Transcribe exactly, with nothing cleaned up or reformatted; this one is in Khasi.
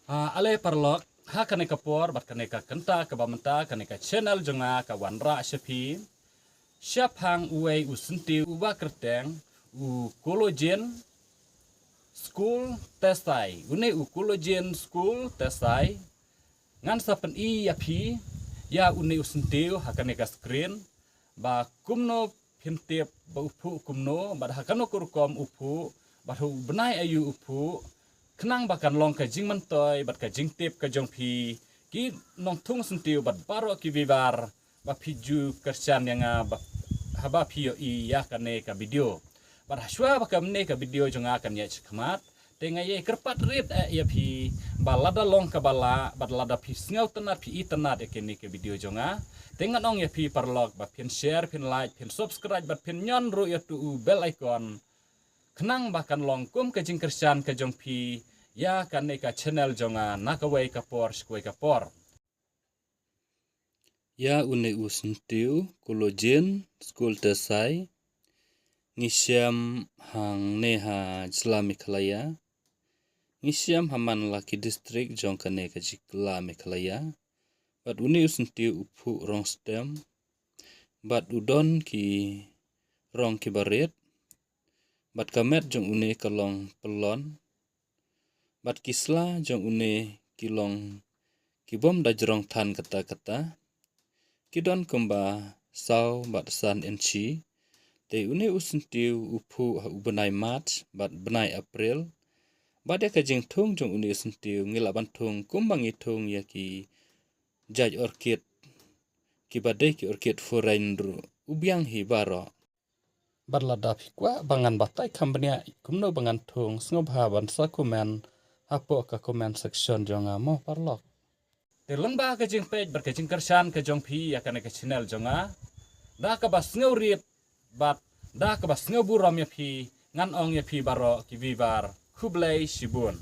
Ah, ale paralok, ha kane ka por bad kane ka kynta kaba mynta kane ka channel jong nga ka wanrah sha phi shaphang uwei u syntiew uba kyrteng u Collagen School Tesai. Une u Collagen School Tesai, ngan sa pyni ïa phi ïa une u syntiew ha kane ka screen, ba kumno phin tip ba u phuh kumno, bad ha kano ka rukom u phuh, bad ha u bnai aïu u phuh, khnang ba kan long ka jingmyntoi bad ka jingtip ka jong phi ki nongthung syntiew bad baroh ki viewers ba phi ju kyrshan ïa nga ba, haba phi ïohi ïa kane ka video. Bad hashwa ba kane ka video jong nga kan ïaid shakhmat, te nga ïai kyrpad rit eh ïa phi ba lada long kaba lah bad lada phi sngewtynnad, phi itynnad ïa kane ka video jong nga, te ngan ong ïa phi paralok ba phin share, phin like, phin subscribe bad phin ñion ruh ïa utu u bell icon, khnang ba kan long kum ka jingkyrshan ka jong phi ïa kane ka channel jong nga na kawei ka por sha kawei ka por. Ïa une u syntiew Collagen School Tesai ngi shem hangne ha jylla Meghalaya. Ngi shem ha man la ki district jong kane ka jylla Meghalaya. Bad une u syntiew u phuh rong stem, bad u don ki rong kiba rit, bad ka met jong une ka long pyllon, bad ki sla jong une ki long ki bym da jrong than katta katta. Ki don kumba saw bad san inchi. Te une u syntiew u phuh ha u bnai March bad bnai April. Bad ïa ka jingthung jong une u syntiew ngi lah ban thung kumba ngi thung ïa ki jait orchid, kiba dei ki orchid foreign ruh, u biang hi baroh. Bad lada phi kwah ba ngan batai kham bniah kumno ba ngan thung, sngewbha ban sa comment hapoh ka comment section jong nga mo paralok. Te lyngba ka jingpeit bad ka jingkyrshan ka jong phi ïa kane ka channel jong nga, da kaba sngewrit bad da kaba sngewburom ïa phi, ngan ong ïa phi baroh ki viewers, khublei shibun.